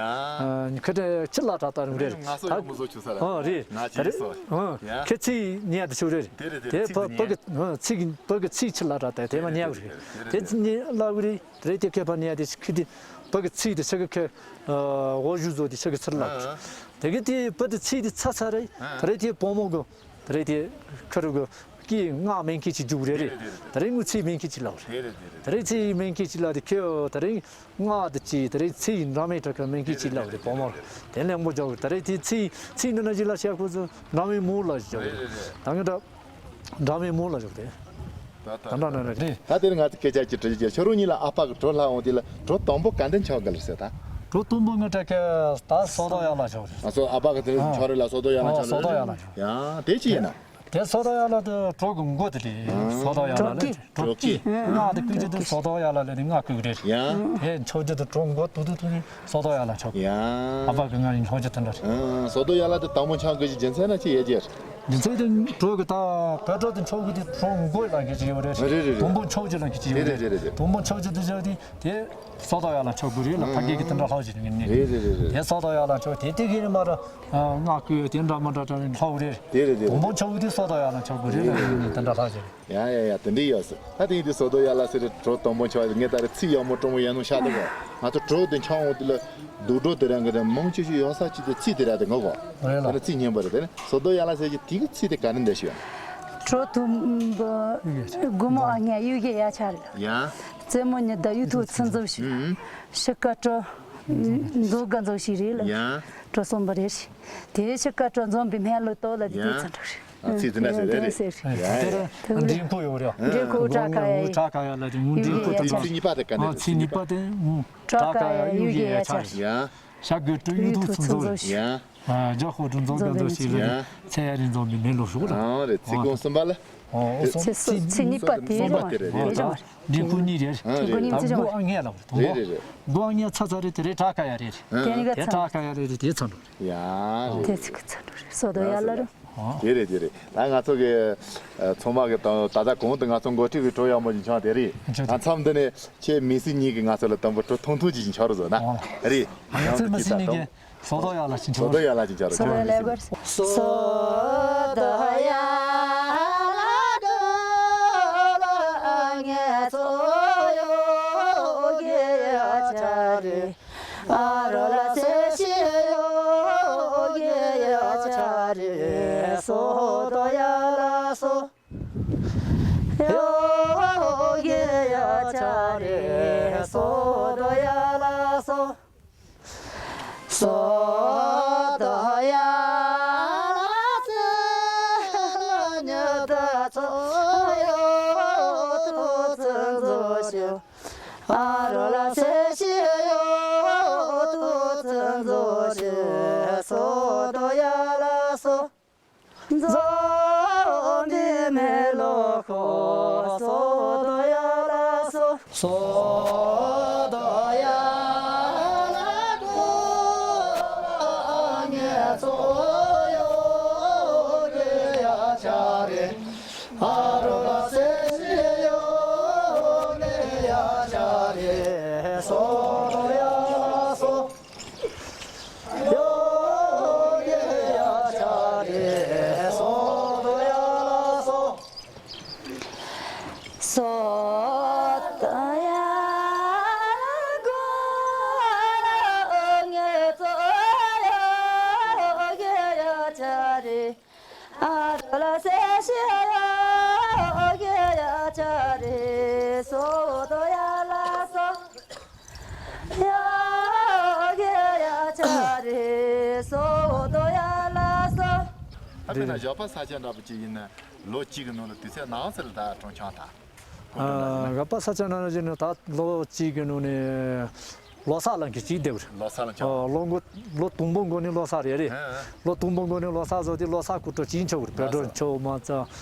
ཨ། ཁ་ཏ་ཆི་ལ་དྲ་ད་རུང་རེད། ང་སོ་ད་ཡོང་མོ་བཟོ་ཆུ་ས་ར། ཨ་རེད། ང་ད་ཅི་རེད། སོ་ཨ། ཡ། ཁ་ཚིག་ཉལ་ཏུ་ཆོག་རེད། དེ་རེད་དེ་དེ་ཚིག་བུ་དེ་བུ་ཉལ་གི་ཨ་ཚིག་བུ་གི་ཚིག་ཆི་ལ་དྲ་ད་དེ་མ་ཉལ་གི་རེད། དེ་ཚིག་ཉལ་ལ་གི་རེད། དེ་རེད་དེ་ཁེ་ཕ་ནས་དེ་ཁི་དེ་བུ་གི་ཚིག་དེ་ཆ་གི་ཁེ་འོ་ཞུ་བཟོ་དེ་ཆ་གི་ཚིར་ལགས། དེ་གི་དེ་བུ་དེ་ཚིག་དེ་ཚ་ཚ་རེད། དེ་རེད་དེ་བུ་མོ་གི་དེ་རེད་དེ་ཁ་རུ་གི་ཀི་ངག་མེན་ཁི་ཅི་རྒྱུག་རེད་རེད། དེ་རེད་ངུ་ཚིག་མེན་ཁི་ཅི་ལགས་རེད། དེ་རེད་ཚིག་མེན་ཁི་ཅི་ལགས་དེ་ཁེ་དེ་རེད་ངག་དེ་ཅི་དེ་རེད་ཚིག་འདྲ་མེད་དྲ་ཁ་མེན་ཁི་ཅི་ལགས་རེད་བུ་མོ་རེད། དེ་ལེན་པོ་རྒྱག་དེ་རེད་དེ་ཚིག་ཚིག་འདི་ན་ཅི་ལ་བཤད་ཁོ་ཚོ་འདྲ་མེད་མོ་ལ་བཞག་རེད། ད་ངི་འདྲ། འདྲ་མེད་མོ་ལ་བཞག་རེད། ད་ད་ད་འདྲ་ན་ན་རེད། ད་དེར་ང་ཚོ་སྐད་ཆ་གཅིག་དྲི་རྒྱུ་ཁྱོད་རང་གཉིས་ལ་ཨ་ཕ་གི་གྲོ་ལྷག་འོང་དུས་ལ་གྲོ་དང་པོ་ག་འདྲ་འཆམ་ག་ལ་ཟེར་ད། གྲོ་དང་པོ་ངི་དྲ་ཁ་ད་སོ་ཏོ་ཡ་ལ་ཆོག་རེད། ཨ་སོ་ཨ་ཕ་གི་དེ་ཨ་ཆོག་རེད་ལ་སོ་ཏོ་ཡ་ལ་ཨ་ཆོག་སོ་ཏོ་ཡ་ལ་ཆོག་ཡ་དེ་ཅི་ཡིན་ན། དེ་སོ་ཏོ་ཡ་ལ་དེ་གྲོ་གི་མགོ་དེ་རེད། སོ་ཏོ་ཡ་ལ་ལ་གྲོ་སྐྱེས། ང་དེ་ཀུན་གྱི་དེ་སོ་ཏོ་ཡ་ལ་ལ་ནི་ང་ཀུན་རེད། ཡ། དེ་འཆམ་རྒྱུ་དེ་གྲོ་མགོ་དུ་དུ་དུ་ནི་སོ་ཏོ་ཡ་ལ་ཆོག་ཡ། ཨ་ཕ་གི་ང་ཡིན་འཆམ་རྒྱུ་དེ་འདྲ་རེད། ཨ་སོ་ཏོ་ཡ་ལ་དེ་དང་པོ་འཆམ་གི་ཅི་རྒྱུ་མཚན་ན་ཅི་ཡས་ཀྱི། རྒྱུ་མཚན་དེ་གྲོ་གི་ད་བོད་གྲོ་དེ་འཆམ་གི་དེ་གྲོ་མགོ་ལ་གི་ཅི་ཡོད་རེད། རེད་རེད་རེད། དང་པོ་འཆམ་རྒྱུ་ལ་གི་ཅི་ཡོད་རེད། རེད་རེད་རེད། དང་པོ་འཆམ་རྒྱུ་དེ་བཞག་དེ་དེ་སོ་ཏོ་ཡ་ལ་ཆོག་གི་རེད་ལ་ཕ་གི་གི་དེ་འདྲ་ལྷག་ཅིག་ནི། རེད་རེད་རེད་རེད། དེ་སོ་ཏོ་ཡ་ལ་ཆོག་དེ་དེ་གི་ནི་མ་ར་ང་ཀུ་ཡོད་དེ་འདྲ་མ་འདྲ་འདྲ་ནི་ལྷག་རེད། དེ་རེད་དེ་རེད། དང་པོ་འཆམ་གི་དེ་སོ་ཏོ་ཡ་ལ་ཆོག་གི་རེད་ལ་ནི་དེ་འདྲ་ལྷག་ཅིག་རེད། ཡ་ཡ་ཡ་དེ་འདྲ་ཡོད་ཟེར། ད་དེ་ཡིན་དུས་སོ་ཏོ་ཡ་ལ་ཟེར་རེད་གྲོ་དང་པོ་འཆམ་ངས་ད་རེད་ཚིག་ཡག་མོ་སྤྲང་པོ་ཡན་ནོ་ཤ་དེ་གོ། ང་ཚོ་གྲོ་དེ་འཆམ་འོང་དུས་ལ་དུག་གྲོ་དེ་རང་གི་དེ་མང་ཆེ་ཤོས་ཡོད་ས་ཅིག་དེ་ཚིག་དེ་ར་དེ་ངོ་གོ། རེད་ལ། དེ་ནི་ཚིག་སྙན་པོ་རེད། དེ་ནི་སོ་ཏོ་ཡ་ལ་ཟེར་གྱི་དེ་གི་ཚིག་དེ་ག་ནས་འདྲ་ཞིག་ཡོད། གྲོ་དུམ་བུ་དགུ་མོ་ཨ་ངའི་གཡུ་གི་ཡ་ཆ་རེད། ཡ། རྩེ་མོ་ཉི་ཟླ་གཡུ་ཐོག་ཚི་འཛོམས་ཤིག་ཨུམ། ཤི་ཀ་གྲོ་མཛོ་དགའ་འཛོམས་ཤིག་རེད་ལ། ཡ། གྲོ་གསུམ་པ་རེད། དེ་ཤི་ཀ་གྲོ་འཛོམས་པའི་སྨན་ལོ་ཏོག་ལ་དེ་དུས་ཡ། ཚ་འགྲོ་རེད། ཨ་ཚིག་དེ་འདྲ་ཟེར་རེད་རེད། ཡ་ཡ། དེ་རེད། འབྲིང་པོ་ཡོད་རེད། འབྲིང་པོ་བྲག་ཀ་ཡ་ཡི། བྲག་ཀ་ཡ་ལ་དེ་ངུ་འབྲིང་པོ་དེ་ཚིག་གཉིས་པ་དེ་ག་ནས་ཨ་ཚིག་གཉིས་པ་དེ་ངུ་བྲག་ཀ་ཡ་གཡུ་གི་ཡ་ཆ་རེད། ཡ། ཤ་གི་ཀྲུ་གཡུ་ཐོག་ཚི་འཛོམས་རེད། ཡ། ཨ་རྒྱ་ཧོ་ཀྲུང་འཛོམས་ཀ་འཛོམས་ཤིག་ལ་ཡ། ཚེ་ཡ་རིང་འཛོམས་པའི་མེ་ལོ་ཧྲུག་ལ། ཨ་རེད་ཚིག་གོང་གསུམ་པ་ལ། ཨོ་ཚེ་ཚེ་ཚེ་གཉིས་པ་དེ་གསུམ་པ་རེད། དེ་རེད་རེད། ཨ་འབྲིང་ཁུ་གཉིས་རེད། ཨ་རེད། འབྲིང་ཁུ་གཉིས་རེད། ཨ་རེད། མགོ་ཨ་ངེ་ལ་རེད། མགོ་ཨ་ངེ་ཚ་ཚ་རེད། དེ་རེད་བྲག་ཀ་ཡ་རེད། དེ་ནི་ག་དེ་ཚ་བྲག་ཀ་ཡ་རེད། དེ་ཚ་འགྲོ་རེད། ཡ་རེད། དེ་ཚིག་གི་ཚ་འགྲོ་རེད། སོ་ཏོ་ཡ་ལ་རེད། དེ་རེད་དེ་རེད། ད་ང་ཚོ་གི་ཚང་མ་གི་ད་ད་ལྟ་གོང་དུ་ང་ཚོ་འགོ་ཁྲིད་ཀྱི་གྲོ་ཡག་མོ་ཞིག་འཆམ་དེ་རེད། ད་མཚམས་འདི་ནས་ཁྱེད་མི་སེར་གཉིས་ཀྱིས་ང་ཚོ་ལ་དང་པོ་གྲོ་ཐུང་ཐུང་ཅིག་ཞིག་འཆམ་རོགས་བཟོ་ན་རེད། ང་ཚོ་མི་སེར་གཉིས་ཀྱིས། སོ་དོ་ཡ་ལ་ཅིག་སོ་དོ་ཡ་ལ་ཅིག་སོ་དོ་ཡ་ལ་ཅིག་སོ་དོ་ཡ་ལ་ཨ་རོ་ལ་སེ་ཤི་ཡོ་གེ་ཡ་ཆ་རེ་སོ་དོ་ཡ་ལ་སོ། ཡོ་གེ་ཡ་ཆ་རེ་སོ་དོ་ཡ་ལ་སོ། སོ་དོ་ཡ་ལ་སེ་ལ་ཉ་ད་ཚོ་ཡོ་ཏུ་ཚན་ཛོ་ཤོ། ཨ་རོ་ལ་སེ་ཤི་ཡོ་ཏུ་ཚན་ཛོ་ཤོ་སོ་དོ་ཡ་ལ་སོ། འཛོམས་པའི་མེ་ལོ་ཁོ་སོ་དོ་ཡ་ལ་སོ། སོ་དོ་ཡ་ལ་ཁོ་ངེ་ཚོ་ཡོ་གེ་ཡ་ཆ་རེ། ཨ་རོ་ལ་སེ་ཤི་ཡོ་གེ་ཡ་ཆ་རེ་སོ་དོ་ཡ་ལ་སོ། ཡོ་གེ་ཡ་ཆ་རེ་སོ་དོ་ཡ་ལ་སོ། སོ་དོ་ཡ་གོ་ལ་ཨོ་ངེ་ཚོ་ཡོ་གེ་ཡ་ཆ་རེ། ཨ་རོ་ལ་སེ་ཤི་ཡོ་གེ་ཡ་ཆ་རེ་སོ་དོ་ཡ་ལ་སོ། ཡ་གེ་ཡ་ཆ་རེ་སོ་དོ་ཡ་ལ་སོ། ཨ་དཔེར་ན་ཞོགས་པ་ས་ཆ་འདྲ་པོ་ཅིག་ཡིན་ན་ལོ་གཅིག་གི་ནང་ལ་དུས་ཚོད་ནང་ཚུད་ལ་ད་གྲོང་ཆོག་ད། ཨ་ཞོགས་པ་ས་ཆ་འདྲ་ཅིག་ནི་ད་ལོ་གཅིག་གི་ནང་ནས་ལོ་གསར་ལ་གི་གཅིག་བསྡད་པ་རེད། ལོ་གསར་ལ་ཆོག་ཨ་ལོ་འགོ་ལོ་དང་པོ་འགོ་ནི་ལོ་གསར་རེད་རེད། ཨ་ལོ་དང་པོ་འགོ་ནི་ལོ་གསར་བཟོ་དེ་ལོ་གསར་གོ་ཆོག་གཅིག་ཆོག་གི་རེད། བོད་ལོ་གསར་ཆོག་མ་ཚ་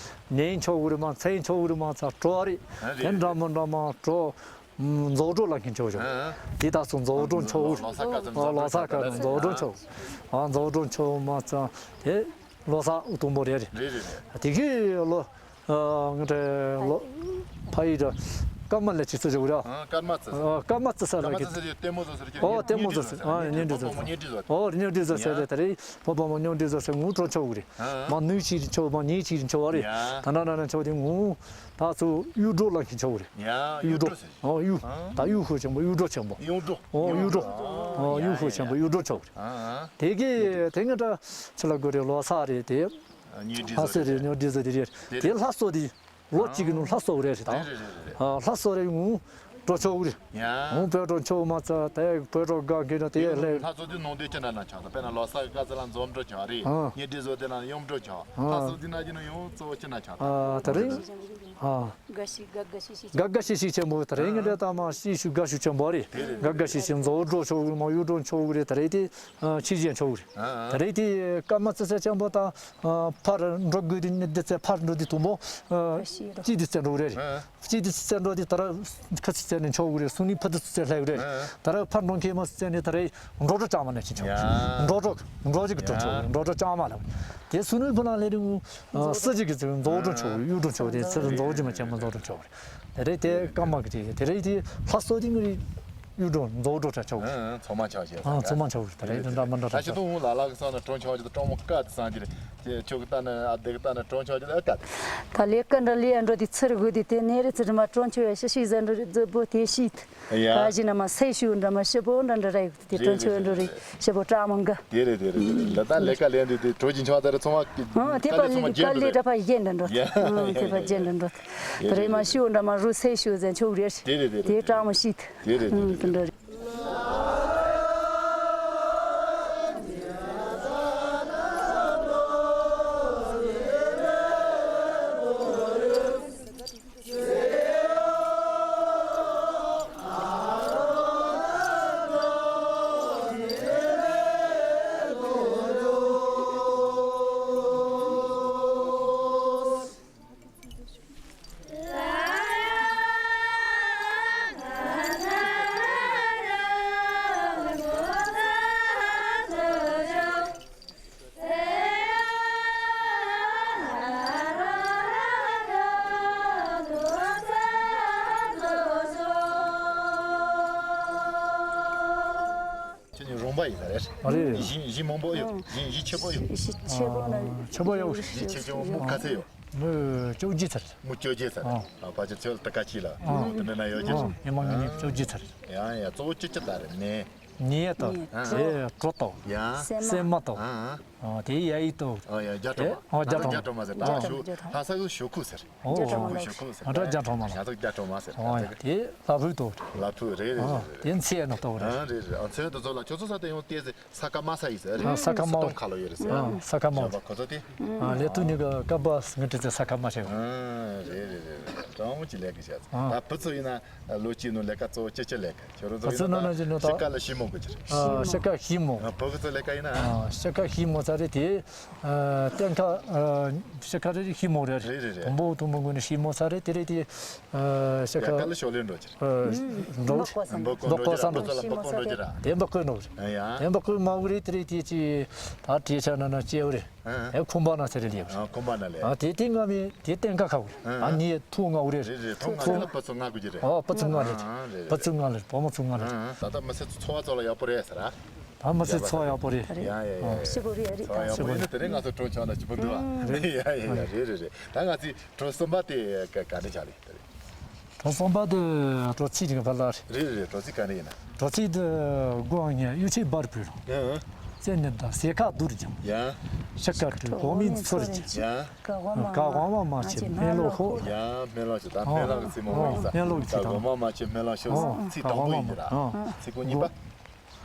ནས་ཆོག་གི་རེད། མ་ཚན་ཆོག་གི་རེད། མ་ཚ་གྲོ་རེད། ཨ་རེད་དེ་འདྲ་རེད། མི་འདྲ་མ་གྲོ། རྫོགས་སྒྲོ་ལ་མཁན་ཆོག་ཆོག་ཨ། དེ་དག་ཚོ་རྫོགས་སྒྲོ་མཆོག་ལོ་གསར་ཀ་ཙམ་ཨ་ལོ་གསར་ཀ་ཙམ་རྫོགས་སྒྲོ་མཆོག་ཨ་རྫོགས་སྒྲོ་མཆོག་མ་ཚང་དེ་ལོ་གསར་དང་པོ་རེད་རེད། རེད་རེད་རེད། དེ་གི་ལོ་ཨ་ང་ཚོ་ལོ་ཕ་ཡི་ར་སྐར་མ་ལ་ཅི་ཚོ་ཆོག་ར། ཨ་སྐར་མ་ཙི། ཨ་སྐར་མ་ཙི་ས་ལ་སྐར་མ་ཙི་ས་ལ་ལྟད་མོ་བཟོ་ས་རེད། ཨོ་ལྟད་མོ་བཟོ་ས། ཨ་བརྙན་འཕྲིན་བཟོ་ས། བརྙན་འཕྲིན་བཟོ་ས། ཨོ་བརྙན་འཕྲིན་བཟོ་ས་རེད། ད་རེད་ཕོ་བ་མོ་བརྙན་འཕྲིན་བཟོ་ས་ངུ་གྲོ་ཆོག་རེད། མ་ནུས་ཅི་རེད་ཆོག་མ་ཉེས་ཅི་རེད་ཆོག་རེད། ད་ན་ན་ན་ཆོག་དེ་ངུ། ད་ཚོ་གཡུ་སྒྲོག་ལ་མཁན་ཆོག་རེད། ཡ་གཡུ་སྒྲོག་ཟེར། ཨོ་གཡུ་ཨ། ད་གཡུ་ཧུ་ཆེན་པོ་གཡུ་སྒྲོག་ཆེན་པོ། གཡུ་སྒྲོག་ཨོ་གཡུ་སྒྲོག་ཨོ་ཡ་གཡུ་ཧུ་ཡ་ཆེན་པོ་ཡ། གཡུ་སྒྲོག་ཆོག་རེད། ཨ་ཨ། དེ་གི་དེ་ང་འདྲ་ཆི་ལ་གོ་རེད། ལོ་གསར་རེད་དེ། བརྙན་འཕྲིན་ཨ་སེ་རེད། བརྙན་འཕྲིན་བཟོ་དེ་རེད། དེ་ལྷ་གསོལ་དེ་ལོ་གཅིག་གི་ནང་ལྷ་གསོལ་རེད་རེད་ད། རེད་རེད་རེད་རེད། ཨ་ལྷ་གསོལ་རེད་ངུ་འགྲོ་ཆོག་རེད། ཡ། ངུ་བོད་འགྲོ་ཆོག་མ་ཚ་དེ་བོད་འགྲོ་དགའ་མཁན་ན་དེ་ལྷ་གསོལ་དེ་ནང་དོན་ཅི་འདྲ་ན་ཆགས་ད། དཔེར་ན་ལོ་གསར་གི་སྐབས་སུ་ལ་འཛོམས་འགྲོ་ཆོག་རེད། ཨ་བརྙན་འཕྲིན་བཟོ་དེ་ལ་ཡོང་འགྲོ་ཆོག་ཨ་ལྷ་གསོལ་དེ་ན་གི་ནང་ཡོང་གཙོ་བོ་ཅི་འདྲ་ཆགས་ད། ཨ་ད་རེད། ཨ། དགའ་ཤི་དགའ་དགའ་ཤི་ཤི་དགའ་དགའ་ཤི་ཤི་ཆེན་པོ་ད་རེས་ངས་འདྲ་ད་མ་ཤི་ཤུ་དགའ་ཤུ་ཆེན་པོ་རེད། དེ་རེད། དགའ་དགའ་ཤི་ཤི་མཛོ་སྒྲོ་ཆོག་གི་མ་གཡུ་སྒྲོ་ཆོག་གི་རེད། ད་རེས་དེ་ཨ་ཕྱི་རྒྱལ་ཆོག་གི་རེད། ཨ་ཨ། ད་རེས་དེ་སྐར་མ་ཙི་ཙི་ཆེན་པོ་ད་ཨ་ཕར་འགྲོ་དགོས་དེ་ནི་དེ་ཚེ་ཕར་འགྲོ་དེ་དུམ་བུ་ཨ་ཅི་དེ་ཚེ་འགྲོ་གི་རེད། ཨ་ཨ། ཅི་དེ་ཚེ་འགྲོ་དེ་ད་ར་ཁ་ཚི་ཚེ་ནས་ཆོག་གི་རེད། སུ་ནི་ཕ་དུ་ཚེ་ལྷ་གི་རེད། ཨ་ཨ། ད་ར་ཕར་འགྲོ་མཁན་མ་ཚེ་ནས་ད་རེས་འགྲོ་གྲོ་ཅང་མ་ནས་ཅི་ཆོག་ཡ། འགྲོ་གྲོ་འགྲོ་ཅིག་གི་གྲོ་ཆོག་ཡ། འགྲོ་གྲོ་ཅང་མ་ལ་དེ་སུ་ནི་ཕ་ན་ལེ་རི་ངུ། ཨ་སྲིད་ཀྱི་གི་ཚུལ་རྫོགས་སྒྲུབ་ཆོག་གཡུ་སྒྲུབ་ཆོག་དེ་ཚུལ་རྫོགས་སྒྲུབ་མ་ཆེན་པོ་རྫོགས་སྒྲུབ་ཆོག་རེད། དེ་རེད་དེ་སྐར་མ་གི་དེ་དེ་རེད་དེ་ལྷ་གསོལ་དེ་ངི་རེད། གཡུ་སྒྲུབ་རྫོགས་སྒྲུབ་ཆ་ཆོག་རེད། ཚང་མ་ཆོག་བྱས། ཨ་ཚང་མ་ཆོག་རེད། དེ་རེད་དེ་འདྲ་མི་འདྲ་ད་ཆ་དུང་ལ་ལ་གི་སང་ན་གྲོང་ཆོག་ཅི་ད་གྲོང་མོ་ཀ་དེ་སང་ཅི་རེད། ཁྱོད་ཀྱི་ལྟ་ན་ཨ་བདེ་གི་ལྟ་ན་གྲོང་ཆོག་ཅི་ད་ཨ་ཀ་ད་ལས་ཀ་འདྲ་ལས་འགྲོ་དེ་ཚུར་དགོས་དེ་དེ་ནས་རེད། ཚུར་མ་གྲོང་ཆོག་ཡ་ཤི་ཤི་ཟ་འགྲོ་རེད། རྫི་པོ་དེ་ཤི། ཡ། ད་གཞི་ན་མ་སེ་ཤུ་འདྲ་མ་ཤི་པོ་འདྲ་འདྲ་ར་ཡོད་དེ་དྲན་ཆོས་འགྲོ་རེད། ཤི་པོ་ཀྲག་མང་ག་དེ་རེད་དེ་རེད་དེ་རེད། ད་ལས་ཀ་ལས་འདུག་དེ་གྲོ་གི་འཆང་ད་རེད་ཚོང་བ་ཨ་དེ་པ་ལི་ཀ་ལི་དྲ་པ་ཡན་འདྲ་འགྲོ། ཡ་ཨ་དེ་པ་ཡན་འདྲ་འགྲོ། དེ་རེད་མ་ཤུ་འདྲ་མ་རུ་སེ་ཤུ་ཟན་ཆོག་རེད། དེ་རེད་དེ་རེད་དེ་ཀྲག་མ་ཤི་དེ་རེད་དེ་རེད་དེ་འདྲ་རེད། མང་པོ་ཡིན་ས་རེད། ཨ་རེད། ཞིང་ཞིང་མང་པོ་ཡོད། ཞིང་ཞིང་ཆེ་པོ་ཡོད། ཞིང་ཆེ་པོ་ན། ཨ། ཆེ་པོ་ཡོད། ཞིང་ཆེ་ཆུང་མུ་ག་ཚད་ཡོད། མུ་བཅོ་བརྒྱད་ཚར། མུ་བཅོ་བརྒྱད་ཚར། ཨ། ཨ། ཕལ་ཆེར་ཚོད་ལ་ད་ག་ཅིག་ལ། ཨ། དེ་འདྲ་ན་ཡོད་ཀྱང་། ཨ། ཉི་མ་ཉི་མ་བཅོ་བརྒྱད་ཚར། ཡང་ཡང་གཙོ་བོ་ཅི་ཅི་ལྟ་རེད་ནས། ཉེ་ཏོ། ཉེ། ཨ། དེ་གྲོ་ཏོ། ཡང་། སྲན་མ་ཏོ། ཨ། ཨ། དེ་ཡ་ཡི་ཏོ། ཨ། ཡ་རྒྱ་གྲོ་མ། ཨ། རྒྱ་གྲོ་མ། རྒྱ་གྲོ་མ་ཟེར། ད་ཤོ་ལྷ་ས་གི་ཤོ་ཁུ་ཟེར། ཨོ། ཤོ་ཁུ། ཤོ་ཁུ་ཟེར། ཨ། རྒྱ་གྲོ་མ་ལ། ང་ཚོ་རྒྱ་གྲོ་མ་ཟེར། ཨོ། དེ་ལ་ཕུག་ཏོ། ལ་ཕུག་རེད། རེད། ཨ། རེད། དེ་ཚེ་ནོ་ཏོ་རེད། ཨ། རེད། རེད། ཨ། ཚེ་དེ་ཚོ་ལ་ཁྱོད་ཚོ་ས་དེ་ཡང་བལྟས་ཟེར། ས་ཀ་མ་ས་ཡིན་ཟེར། ཨ། ས་ཀ་མ། སྟོང་ཁ་ལོ་ཡོད་རེད་ཟེར། ཨ། ས་ཀ་མ། ཁོ་ཚོ་དེ། ཨ། ལས་དུ་ནི་ག་ཀ་པ་ང་ཏི་ཚེ་ས་ཀ་མ་ཞེས། ཨ། རེད། རེད། རེད། རེད། ཀྲང་མོ་ཅི་ལས་ཀི་བྱས། ཨ། ད་བུ་ཚོ་ཡིན་ན་ལོ་གཅིག་ནང་ལས་ཀ་གཙོ་བོ་ཅི་ཅི་ལས་ཀ། ཁྱོད་རང་ཚོ་ཡིན་ན་ད་ཤི་ཀ་ལ་ཤི་མོ་གི་ཅི་རེད། ཨ། ཤི་ཀ་ཤི་མོ། ཨ། བུ་གི་ཚོ་ལས་ཀ་ཡིན་ན། ཨ། ཤི་ཀ་ཤི་མོ་ཚ་རེད་དེ། ཨ། གཏན་ཁ། ཨ། ཤི་ཀ་རེད། ཤི་མོ་རེད། རེད། རེད། རེད། དུམ་བུ་དུམ་བུ་ངོས་ནས་ཤི་མོ་ཚ་རེད། དེ་རེད་དེ། ཨ། ཤི་ཀ་ཡ་ཀ་ལ་ཤོ་ལེན་འགྲོ་ཅི་རེད། ཨ། འགྲོ། འབག་གོ་ས་འགྲོ། འབག་གོ་ས་འགྲོ་ཅི་རེད། དེ་འབག་གོ་ནོ་རེད། ཡ། དེ་འབག་གོ་མ་གོ་རེད། དེ་རེད་དེ་ཅི། ད་དེ་ཆ་ན་ན་ཅེ་བ་རེད། ཨ། ཨེ། ཁུམ་པ་ན་ཚེ་རེ་ལེབ། ཨ། ཁུམ་པ་ན་ལེ། ཨ། དེ་དེ་ང་མི་དེ་གཏན་ཁ་ཁ་བོ། ཨ། ཨ། ངའི་ཐུག་ང་བོ་རེད། རེད། རེད། ཐུག་ང་ཚེ་ལ་པ་ཚུ་ང་གུ་ཅི་རེད། ཨ། པ་ཚུ་ང་རེད། ཨ། རེད། རེད། པ་ཚུ་ང་རེད། བུ་མོ་ཚུ་ང་རེད། ཨ། ད་ལྟ་མི་ཚེ་འཚོ་བ་ཚོ་ལ་ཡག་པོ་རེད་ཟེར་ཨ། ད་མི་ཚེ་འཚོ་བ་ཡག་པོ་རེད། ཡ་ཡ་ཡ། ཨ། ཤི་གོ་རེད། རེད། འཚོ་བ་ཡག་པོ་ཡིན་ན་དེ་རིང་ང་ཚོ་གྲོ་ཆང་ན་ཅི་པོ་འདུག་ཨ། རེད། ཡ་ཡ་ཡ། རེད། རེད། རེད། ད་ང་ཚོའི་གྲོ་གསུམ་པ་དེ་ག་ག་འདྲ་ཆགས་ལེ་དེ་རེད། གྲོ་གསུམ་པ་དེ་གྲོ་ཚིག་ཅིག་ཕར་ལ་རེད། རེད། རེད། རེད། གྲོ་ཚིག་ག་འདྲ་ཡིན་ན། གྲོ་ཚིག་དེ་སྒོ་ང་ཉལ་གཡུ་ཆེ་འབར་བུ་རུ། ཡ། བཙན་ནི་དང་ཟས་ཁ་བསྡུར་ཀྱང་། ཡ། ཤ་ཁ་དྲུད་གོ་མིན་ཚོར་གྱིས། ཡ། ཀ་ཝང་མ་མ་ཆེ་སྨན་ལོ་ཧོ། ཡ། སྨན་ལོ་ཆེ། ད་སྨན་ལོ་གི་ཚིག་མང་པོ་ཡིན་ས། སྨན་ལོ་གི་ཚིག་དང་། ཀ་ཝང་མ་མ་ཆེ་སྨན་ལོ་ཤོ། ཨོ། ཚིག་དང་པོ་ཡིན་གྱི་ར། ཨོ། ཚིག་གོ་གཉིས་པ།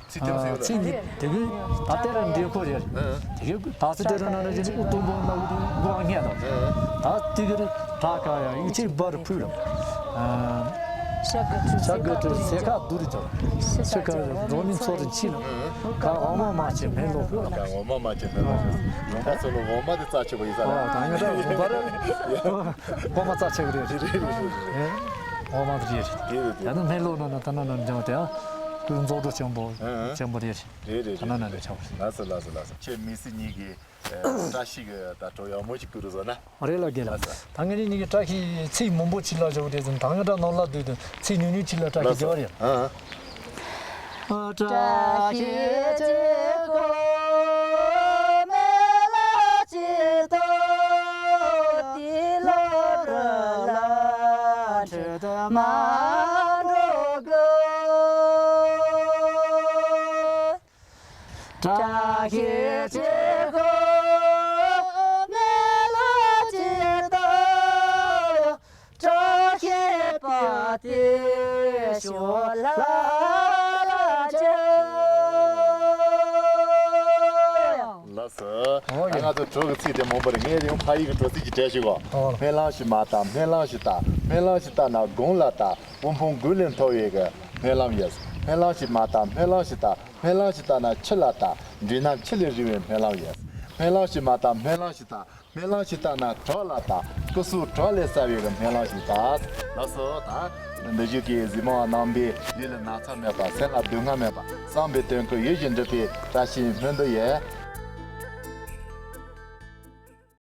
ཚིག་དེ་ཚོ་ཡོད་ལ། ཚིག་འདི་དེ་གི་ད་ལྟ་ར་འདྲེན་ཁོ་རེད། ཨ། དེ་གི་ད་ཚིག་དེ་ར་ན་ན་ཅི་ཨུ་ཏུ་བོ་ན་ཨུ་ཏུ་སྒོ་ང་ཉལ་དང་། ཨ། ད་དེ་གི་ད་ག་ཡ་གཡུ་ཆེ་འབར་བུ་རུ། ཨ། ཤ་གི་དྲུད་ཟས་ཁ་བསྡུར་ཀྱང་། ཤ་ཁ་འགྲོ་མིན་ཚོར་གྱིས་ལ། ཀ་ཝང་མ་མ་ཆེ་སྨན་ལོ་ཧོ་ལ། ཀ་ཝང་མ་མ་ཆེ་སྨན་ལོ་ཧོ། ལུང་པ་ཚོ་ལ་ཝང་མ་དེ་རྩ་ཆེ་བ་ཡིན་ས་རེད། ཨ། ད་ཡིན་ད་ཝང་མ་རེད། ཝང་མ་རྩ་ཆེ་བ་རེད། རེད། རེད། རེད། རེད། ཨོ་མ་དེ་རེད། རེད། རེད། ད་ནི་སྨན་ལོ་ན་ན་ད་ན་ན་འཇང་དེ་ཨ་ཀུན་རྫོགས་འགྲོ་ཆེན་པོ། ཨ། ཨ། ཆེན་པོ་རེད། རེད། རེད། ད་ན་ན་ནས་ཆགས་པ་རེད། ལགས་སོ། ལགས་སོ། ལགས་སོ། ཁྱེད་མི་སྲིད་གཉིས་ཀྱི་བཀྲ་ཤིས་ཀྱི་ད་གྲོ་ཡག་མོ་ཞིག་བསྐུར་རོགས་གནང་། རེད་ལ་རྒན་ལགས། ལགས་སོ། ད་ངེད་གཉིས་ཀྱི་བཀྲ་ཤིས་ཚིག་མང་པོ་ཅིག་ལ་བཞག་དེ་ཚོ་ད་ངེད་བཀྲ་ནང་ལ་སྡོད་དུས་ཚིག་ཉུང་ཉུང་ཅིག་ལ་བཀྲ་ཤིས། ལགས་སོ། རྒྱག་རེད། ཨ། བཀྲ་ཤིས་ཀྱི་གོ་མེ་ལ་ཅི་ཏོ་ཏི་ལོ་ར་ལ་ཁྲི་ཏོ་མ་འགྲོ་གི། བཀྲ་ཤིས་ཀྱི་གོ་མེ་ལ་ཅི་ཏོ། བཀྲ་ཤིས་པ་དེ་ཤོ་ལ་ལ་ཅི། ལགས་སོ། ཨོ་ཡ། ང་ཚོ་གྲོ་གི་ཚིག་དེ་མང་པོ་རེད། ངས་ཡང་ཕ་ཡིག་གི་གྲོ་ཚིག་ཅིག་བྲིས་ཞུ་གོ། ཨོ། སྨོན་ལམ་ཞིག་མ་བཏབ། སྨོན་ལམ་ཞིག་བཏབ། སྨོན་ལམ་ཞིག་བཏབ་ན་དགུང་ལ་བཏབ། དབུལ་ཕོངས་མགུ་ལས་མཐོ་བའི་གི་སྨོན་ལམ་ཡིན། སྨོན་ལམ་ཞིག་མ་བཏབ། སྨོན་ལམ་ཞིག་བཏབ། སྨོན་ལམ་ཞིག་བཏབ་ན་ཁྱི་ལ་བཏབ། འབྲུ་རྣམས་ཁྱི་ལས་རིང་བའི་སྨོན་ལམ་ཡིན། སྨོན་ལམ་ཞིག་མ་བཏབ། སྨོན་ལམ་ཞིག་བཏབ། སྨོན་ལམ་ཞིག་བཏབ་ན་གྲོགས་ལ་བཏབ། སྐུ་གཟུགས་གྲོགས་ལས་གསལ་བའི་གི་སྨོན་ལམ་ཞིག་བཏབ། ལགས་སོ། ད་འདི་བཞུགས་ཀྱི་གཟིགས་མོ་བ་རྣམ་པས་ལུས་ལ་ན་ཚ་མེད་པ། སེམས་ལ་སྡུག་བསྔལ་མེད་པ། བསམ་པའི་དོན་ཁོ་ཡིད་བཞིན་འགྲུབ་པའི་བཀྲ་ཤིས་སྨོན་འདུན་ཡོད།